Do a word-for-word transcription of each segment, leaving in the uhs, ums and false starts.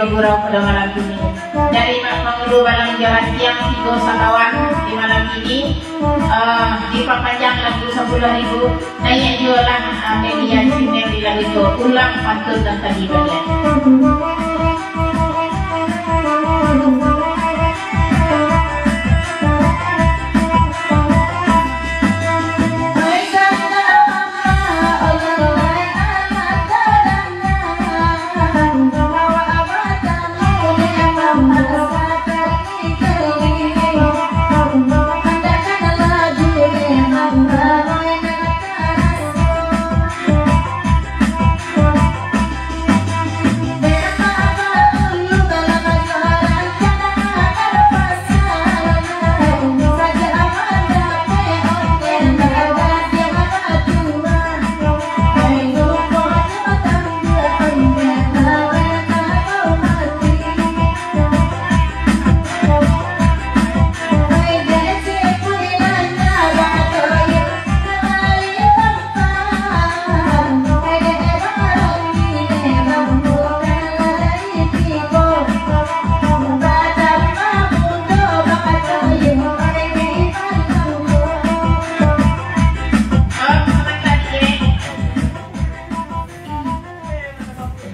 Gurau pada malam kini. Dari Mak Pangulu Balang Jalan Tiang tigo sakawan di malam kini, eh, dipapanjang lagu sapuluah ribu, naiak juo lah, eh, media Cimel di lagu tu, ulang pantun nan tadi baliak.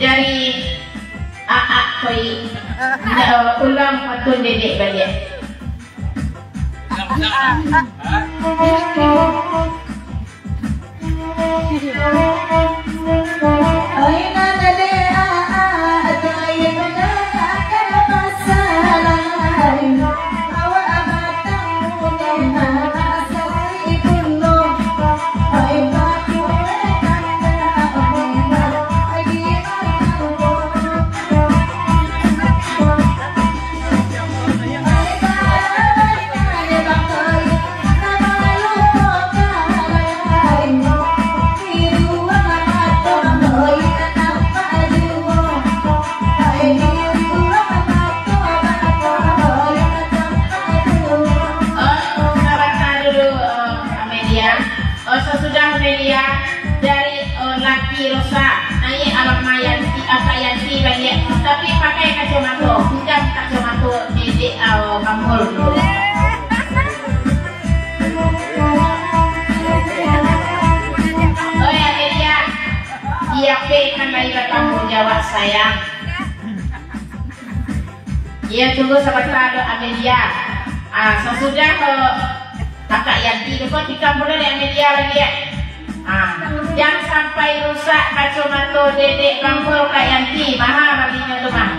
Dari Aak Toyik, ulang pantun dedek baliak. Oh, sabanta dulu, eh, Amelia. Oh, sasudah Amelia, dari, eh, laki Rosa, naiak Abang Mayanti, Akak Yanti baliak, tapi pakai kacomato, pinjam kacomato dedek, eh, Bang Mul dulu. Oi, Amelia, di A P kan lai batangguang jawab, sayang. Iyo, tunggu sabanta dulu, Amelia. Ah, sasudah, eh, Kakak Yanti tu, kau tikam pulo dek Amelia baliak. Ah, jan sampai rusak kacomato dedek Bang Mul, Kak Yanti. Maha balinyo tu mah.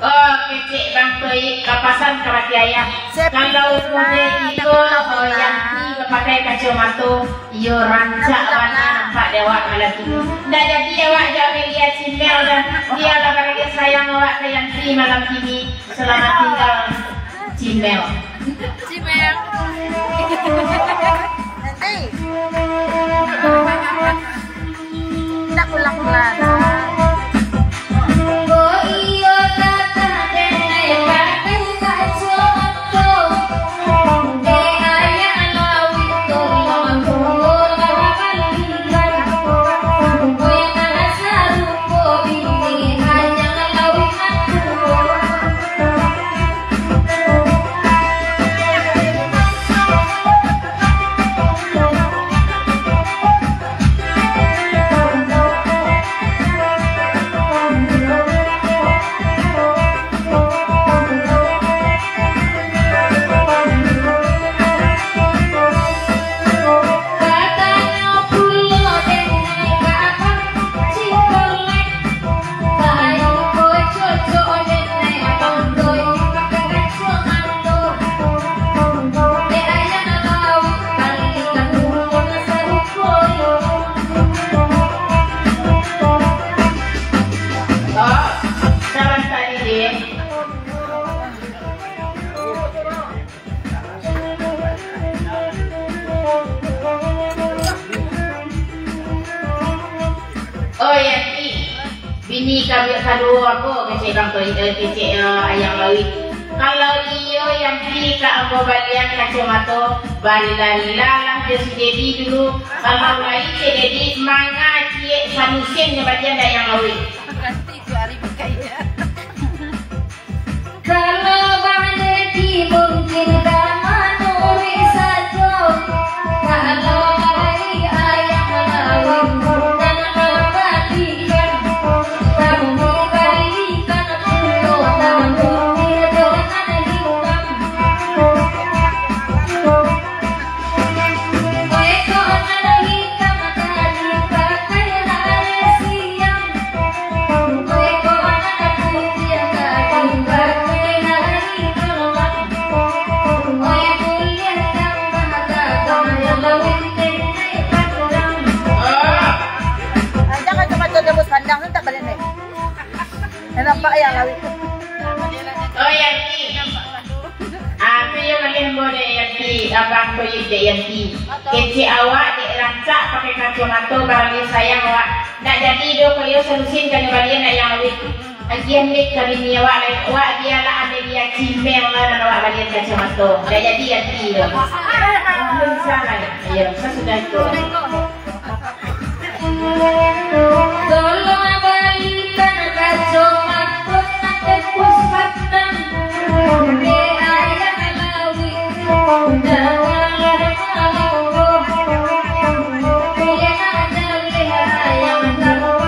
Oh, kecek Bang Toyik, kapasan ka baki ayah. Kalau mode iko, oh, Yanti bapakai kacomato, iyo rancak bana nampak dek awak malam kini. Ndak jadi awak jo Amelia Cimel doh. Bialah barangkali sayang awak ka Yanti malam kini. Selamat tinggal, Cimel. Cimel. Nanti. Ndak pulang-pulang. Oh, Yanti, bini ka-, kaduo ambo, kecek Bang Toyib, eh, kecek, eh, Ayang Lawik. Kalau iyo, Yanti, ka ambo balian kacomato, barila-rila lah jo si Dedi dulu. Kalau lai Cik Dedi, manga ciek salusin nyo balian dek Ayang Lawik. Ganti tu hari bukai. Kalau Bang Dedi mungkin ka manuruik sajo, kalau ari Ayang Lawik nan mambalikan, kami balikan pulo nan putiah jo nan hitam. Oi, kok nan hitam ka dipakai hari siang. Jangan cuma tuan tembus pandang, tak boleh naik. Yang nampak yang lawik. Oh, Yanti. Apo yo maleh ambo dek Yanti, Abang Toyib dek Yanti. Kecek awak dek rancak pakai kacomato, barang iyo sayang awak. Ndak jadi doh, koyo salusin kanyo balian nak yang lawik. Agiah mik ka bini awak lai, awak bialah Amelia Cimel lah nan awak balian kacomato. Ndak jadi Yanti doh. Alhamdulillah. Iyo, sasudah itu. Tolong balikan kacomato nan tembus pandang. Dek Ayang Lawik, janganlah malingkuh. Biar jaleh Ayang Lawik.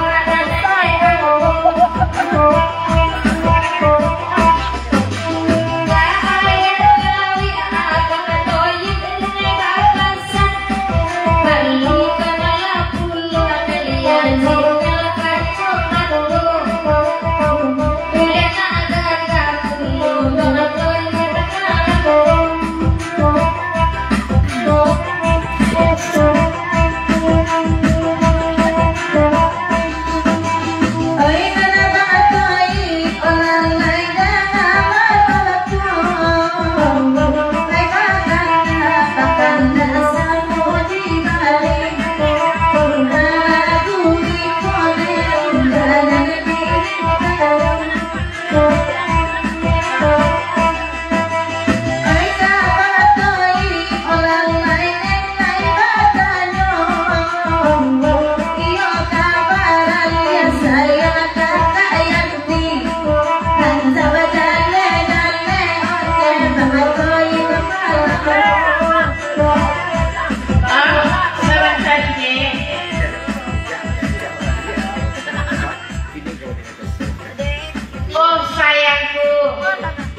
Oh, sayangku,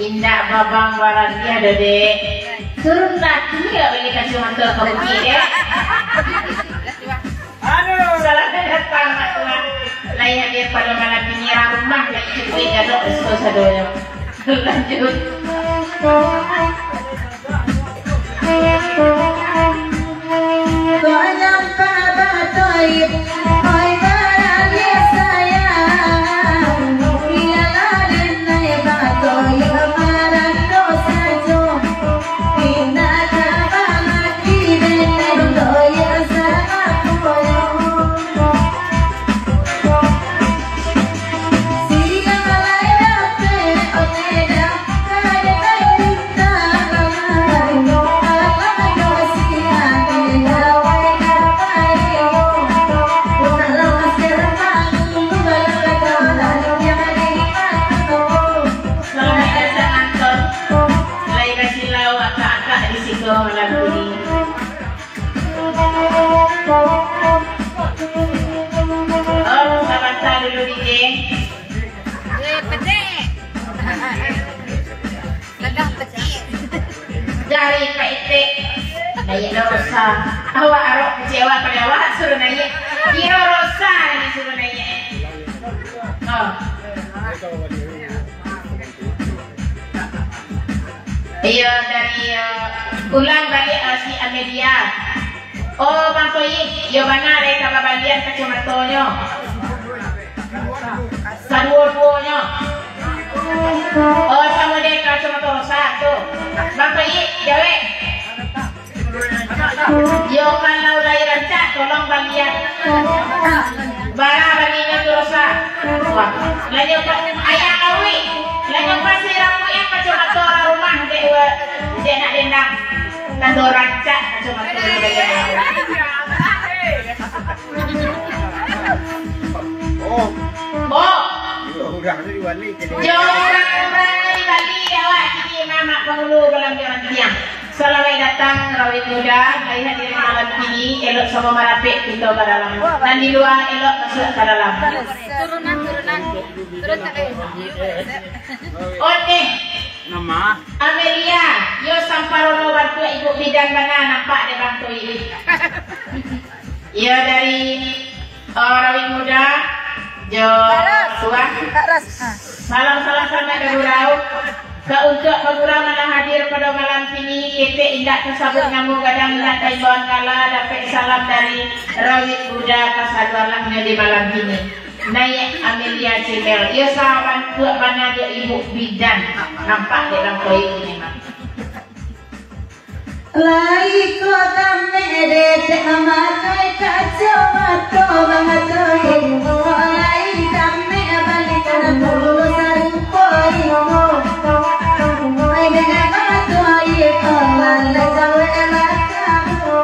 indak babang baradiah doh, Dek. Turun laki ndak bali kacomato ka bukik, Dek. Salah datang nak tuan. Lai hadir pado malam ini, rumah lai cukuik gadok resto sadonyo. Lanjut. Selamat datang, Anton. Lai basilau akak-akak di siko malam ini. Oh, sabanta dulu, D J. Eh, pedek. Dadah pedek. Dari Pak Etek. Naiak lo Rosa. Awak arok kecewa pada awak suruh naiak. Kiro Rosa nan suruh naiak. Oh. Iyo, dari, eh, ulang baliak, eh, si Amelia. Oh, Bang Toyib, iyo bana lai ka babalian kacomatonyo. Kaduo-duonyo. Oh, samo dek kacomato Rosa tu. Bang Toyib, jawek. Yo, kalau lai rancak, tolong balian. Bara balinyo tu Rosa. Wah, lanyo pa-, ayah kawik. Lanyo pasi rambuik yang kacamato urang rumah dek wa-, dek nak dendang. Tando rancak kacamato. Oh. Oh. Urang tu diwali jadi. Jo urang-urang di Bali awak kini mamak pangulu balam di urang kini. Salamaik datang, rawik muda, lai hadir malam kini, elok samo marapek kito badalam. Nan di lua, elok masuak ka dalam. Turunan, turunan. Turun ka dalam. Oke. Nama? Amelia, yo samparono bantuak ibu bidan bana nampak dek Bang Toi. Iyo dari, eh, rawik muda, jo Paras. Tuan. Paras. Ah. Salam, salam, salam dari gurau. Ka untuak bagurau nan lah hadir pado malam kini, ketek indak tasabut namo, gadang indak taimbauan, kala dapek salam dari rawik muda kasaluarangnyo di malam kini. Naiak Amelia Cimel, iyo sabantuak bana jo ibu bidan, nampak dek Bang Toi ini mah. Lai ko tamek dek mamakai kacamato, Bang Toi. Lai tamek balikan bulu sarupo iko. Ai dek Bang Toi ko, lai cawek matamu.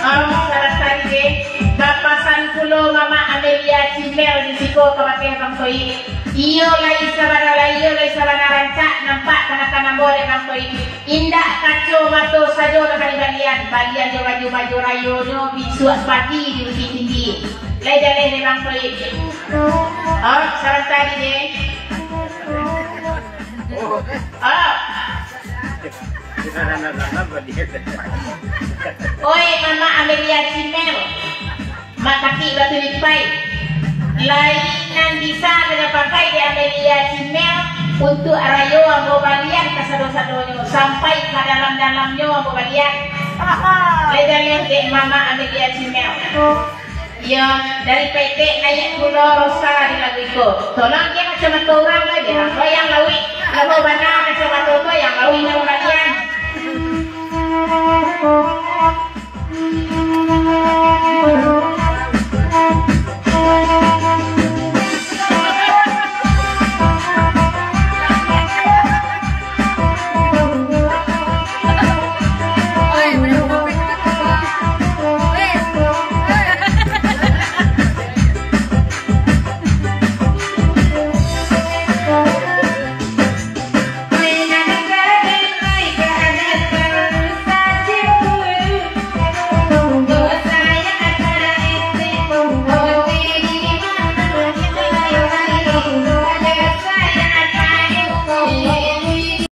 Alah, salah tadi deh, bapasan pulo Mama Amelia Cimel di siko kabake Bang Toi. Iyo lai sabana, lai iyo lai sabana rancak nampak kana-kana ambo dek Bang Toi. Indak kacamato sajo nan ka dibalian, balian jo baju-baju rayonyo bisuak pagi di Bukiktinggi. Lai jaleh dek Bang Toib. Oh, salah tadi deh. Oh. Oi, Mama Amelia Cimel. Matakik batu lipai. Lai nan bisa ka dipakai dek Amelia Cimel untuak rayo ambo balian kasado-sadonyo, sampai ka dalam-dalamnyo ambo balian. Lai jaleh dek Mama Amelia Cimel. Iyo, dari Petek naiak pulo Rosa di lagu iko. Tolong dia macam-macam urang lai, dia